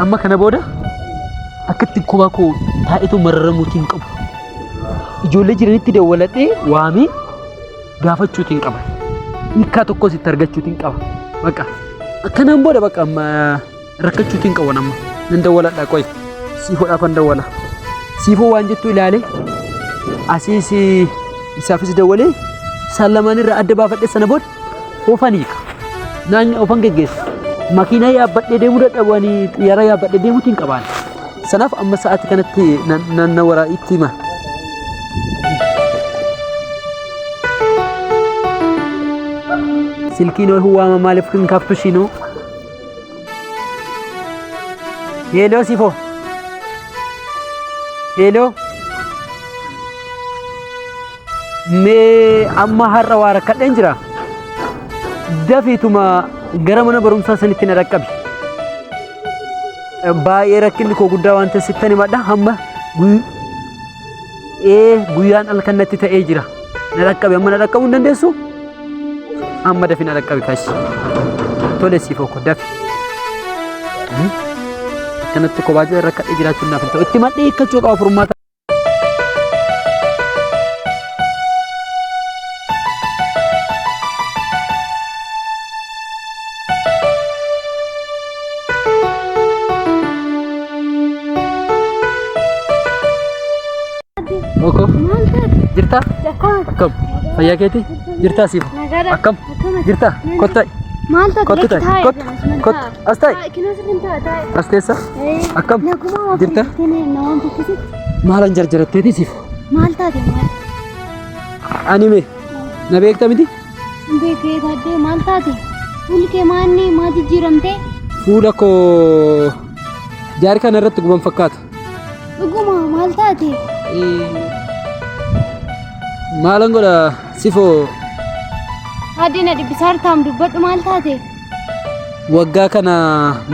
Amma kana booda akkatti kophaa koo taa'etu mararamuutiin qabu. Ijoollee jiranitti dawwaladhee waamee gaafachuutiin qaba. Hiikkaa tokkos itti argachuutiin qaba. Bakka akkanaan booda bakka amma rakkachuutiin qabu amma nan dawwaladha qoy siifoodhaafan dawwala. Siifoo waan jettu ilaalee asiis isaafis dawwalee isaan lamaan irraa adda baafadhe sana booda ofan hiika. Naan ofan geggeessa. Makiinaa yaabbadhee deemuu dadhabu ani xiyyaara yaabbadhee deemuutiin qabaan. Sanaaf amma sa'aatii kanatti nan na waraa itti hima. Silkiin hoo waama maaliif hin kaaftu ishiinoo? Heeloo sifoo. Heeloo. Mee amma har'a waa rakkadheen jira. Dafiituma gara mana barumsaa sanitti na dhaqqabi. Baay'ee rakkinni koo guddaa waan ta'eef sittan himadha. Hamma ee guyyaan halkan natti ta'ee jira. Na dhaqqabi amma na dhaqqabuu hin dandeessu? Amma dafi na dhaqqabi kashi. Tole siif okko dafi. Akkanatti kophaa jira rakkadhee jiraachuun naaf hin ta'u. Itti madhee hiikkachuu qaba furmaata. Oko, Maal taate? jirtaa? Akkam? Akkam? Fayyaa keetii? Jirtaa siif? Nagaadha. Akkam? Akkam? Jirtaa? Kottu. Maal taate? Kottu Lakki taa'i. taa'i. Kottu. Kottu. As taa'i. Kinoo sirriin taa'a taa'i. As teessa? Akkam? Naguma waan Jirta? fudhattee na waan fakkisitti. Maalan jarjaratteeti siif? Maal taate maal? Ani mee? Na beekta miti? Sin beekee taaddee maal taate? Fuulli kee maanni maa jijjiiramtee? Fuula koo jaari kana irratti guban fakkaata. Dhuguma maal taate? Maalan godha sifoo Taaddee na dhibbisaa jirtaam dubbadhu maal taate? waggaa kana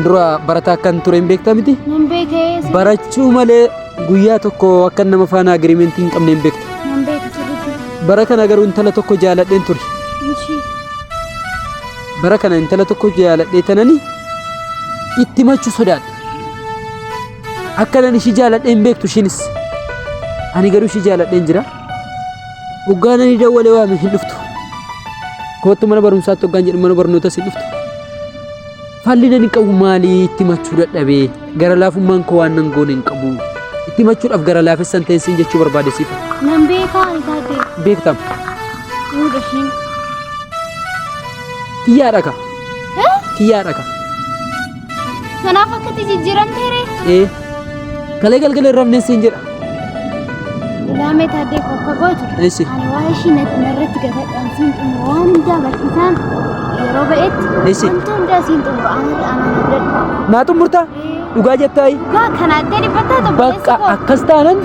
dura barataa akkan ture hin beekta miti? Nan beekee Barachuu malee guyyaa tokko akka nama faana agiriimentii hin qabne hin beekta. nan beeka sirriitti. Bara kana garuu intala tokko jaaladheen ture. Ishii. Bara kana intala tokko jaaladhee tanani itti machuu sodaadha. Akka nan ishii jaaladhee hin beektu ishiinis. Ani garuu ishii jaaladheen jira. Hoggaan ani dawwalee waame hin dhuftu. Kottu mana barumsaatti hoggaan jedhu mana barnootas hin dhuftu. Falli nan qabu maali itti machuu dadhabee gara laafummaan koo waan nan goone hin qabu. Itti machuudhaaf gara laafessan ta'e siin jechuu barbaade siif. Nan beekaa ani taaddee. Beektam. Fuudha ishiin. Kiyyaadha ka. Kiyyaadha ka. Kanaaf akkatti jijjiiramtee ree? Ee. Kalee galgala hin rafneen siin jedha. Ilaamee taaddee koo akka gootu. Eessi. Ani waa'ee ishii narratti gatadhaan siin xumura waan hundaa barsiisaan yeroo ba'etti Eessi. wanta hundaa siin xumura anarra anaan abdadhu. Naa xumurtaa? Dhugaa jettaayi? Dhugaa kana addee dhibbattaa Bakka obboleessi koo. akkas taanan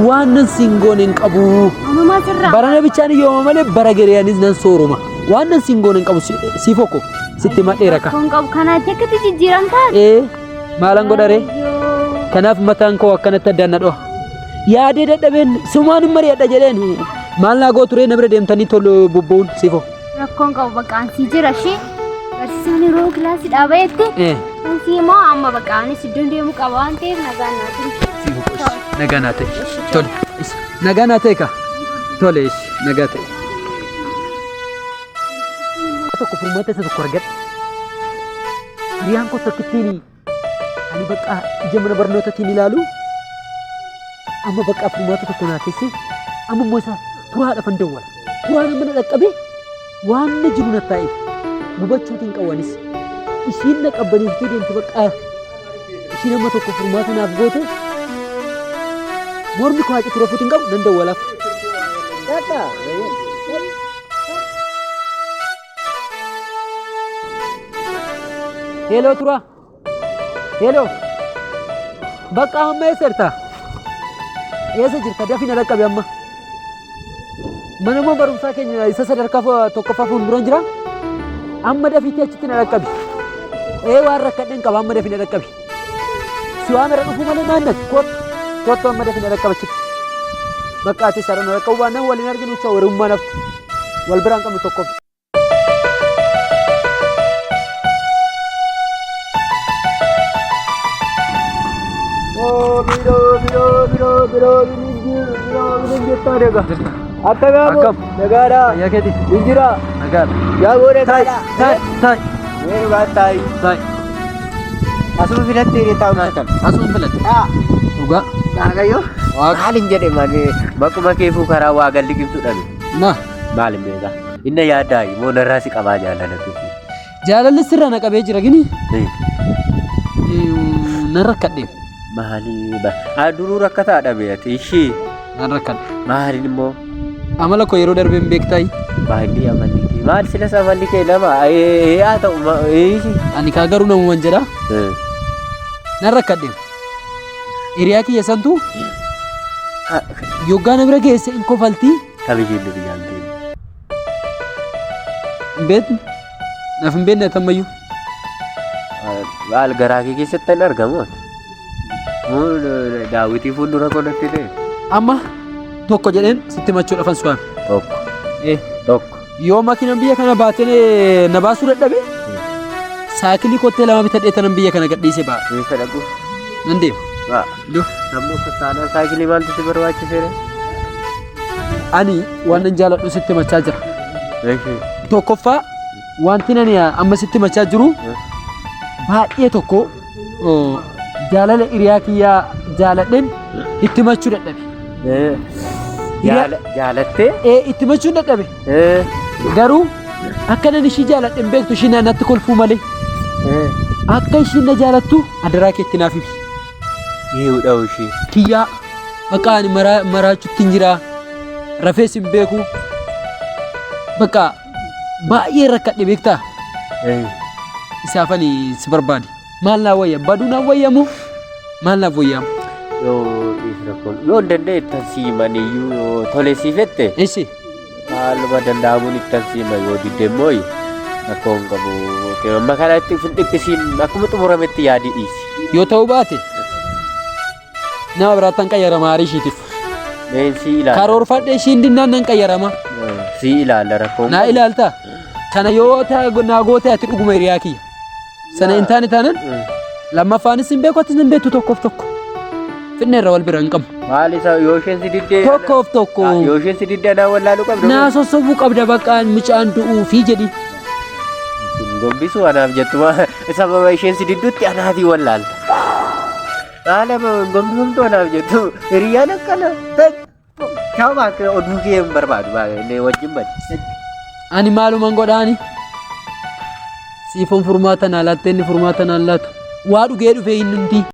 waan nan siin goone hin qabu. Anumaa sirraa. Barana bichaan yooma malee bara gereyaanis nan sooroma. Waan nan siin goone hin qabu si fokko sitti madheera ka. Kun qabu kana addee akkatti jijjiiramtaa? Ee maalan godharee? Kanaaf mataan koo akkanatti addaan na dho'a. Yaadee dadhabeen sumaan hin mari'adha jedheen maal naa gootu ree na bira deemtanii tolu bobba'uun siifoo. Rakkoon qabu bakka ansii jira ishee. Barsiisaan yeroo kilaasii dhaabayetti. Ee Ansii immoo amma bakka anis iddoon deemuu qaba waan ta'eef nagaan naa turi. siifoo nagaa naa ta'e. Tole nagaa naa ta'e ka. Tole nagaa ta'e. Tokko furmaata isa tokko argadhe. Hiriyaan koo tokkittiin ani bakka ija mana barnootaatiin ilaalu amma bakka furmaata tokko naa keesse amma immoo isa turaadhaafan dawwala. Turaan amma na dhaqqabe waan na jiru na taa'eef gubachuutiin qabu anis. Ishiin na qabbaneessitee deemte bakka ishiin amma tokko furmaata naaf goote mormi koo hacitu rafuutiin qabu nan dawwalaaf. Hello tura. Hello. Bakka amma eessa jirta? Eessa jirta? Dafii na dhaqqabi amma. Manuma barumsaa keenya isa sadarkaa tokkoffaa fuulduran jira. Amma dafiitti achitti na dhaqqabi. Ee waan rakkadheen qaba amma dafii na dhaqqabi. Si waan irra dhufuu malee maal natti kottu kottu amma dafii na dhaqqaba achitti. Bakka ati sarara na dhaqqabu baannaan waliin arginu jecha warummaa nafti. Wal biraan qabnu tokkoof. Akka gaamoo. Akkam? Nagaadhaa. Fayyaa keeti? Injira. Nagaadha. Yaa Taa'i, taa'i, taa'i, Mee dhugaa taa'i. taa'i. Asuma filattee ni taa'u kan. Asuma filatte. Dhugaa. Waaqayyo. Waaqa. Maalin jedhe malee maquma keefuu karaa waa galli qibxu dhabe. Na. Maalin beekaa? Inna yaaddaayi moo narraa si qabaa jaalalatu. Jaalalli sirraa na qabee jira gini. Nan rakkadhe. Maali ba? Duruu rakkataa dhabe ati ishii. Nan rakkadhe. Maaliin immoo? Amala koo yeroo darbee hin beektaayi. Maalli amalli kee? Maal silas amalli kee nama? Haa ta'u ishii. Ani kaa garuu namuman jedha. Nan rakkadhe. Hiriyaa kiyya santu yoggaa na bira geesse in kofaltii. Kabiyyeen biyyaan deemu. Hin beekne. Naaf hin beekne atammayyuu. Maal garaa kee keessatti hin argamu? Moo daawwitii fuuldura godhatti ta'e? Amma tokko jedheen sitti machuu dhafan su'aan. Tokko. Tokko. Yoo makiinaan biyya kana baatee na baasuu dadhabe saayikilii kottee lama bitadhee tanan biyya kana gadhiisee ba'a. Keessa dhaqu. Nan deema. Maa. Iddoo. Namni akka taanaan saayikilii maaltu si barbaachiseera? Ani waan nan jaaladhu sitti machaa jira. Tokkoffaa wanti nani amma sitti machaa jiru baay'ee tokko jaalala hiriyaa kiyyaa jaaladheen itti machuu dadhabe. Jaalattee? Ee itti machuu dadhabe. Garuu akka nan ishii jaaladhe hin beektu ishiin natti kolfuu malee. Akka ishiin na jaalattu adaraa keetti naaf ibsi. Eeyyuu ishee. Kiyyaa bakka ani maraachuutti hin jira. Rafees hin beeku. Bakka baay'ee rakkadhe beektaa? Isaaf ani si barbaade. Maal naa wayya? Baduu naa wayyamu? Maal naaf wayyamu? Yoo yoo hin danda'e ittan siimaniyyuu yoo tole siifette Eessi? haaluma danda'amuun ittan siima yoo didde immoo rakkoo hin qabu. Amma kanatti of hin dhiphisiin akkuma xumurametti yaadii dhiisi. Yoo ta'uu baate nama biraatti nan qayyarama aarii ishiitiif. Mee si ilaalla. Karoorfadhe ishiin dinnaan nan qayyarama. Si ilaalla rakkoo hin Naa qabu. ilaalta? Kana yoo naa goote ati dhuguma hiriyaa kiyya. Sana hin taane taanan lammaffaanis hin beeku atis hin beektu tokkoof tokko. Finne irra wal bira hin qabnu. Maal isa yoo isheen si diddee. Tokkoof tokko. Yoo isheen si diddee anaa wallaaluu qabda. Naa sossobuu qabda bakka mucaan du'uu fi jedhi. Hin gombisu anaaf jettu sababa isheen si didduutti anaatii wallaalta. Haala hin gombifamtu anaaf jettu hiriyyaan akkana. Shawaa akka oduu kee hin barbaadu baay'ee wajjin badi. Ani maaluman godhaani? Siifoon furmaata naa laatte inni furmaata naan laatu. Waa dhugee dhufee inni hundi.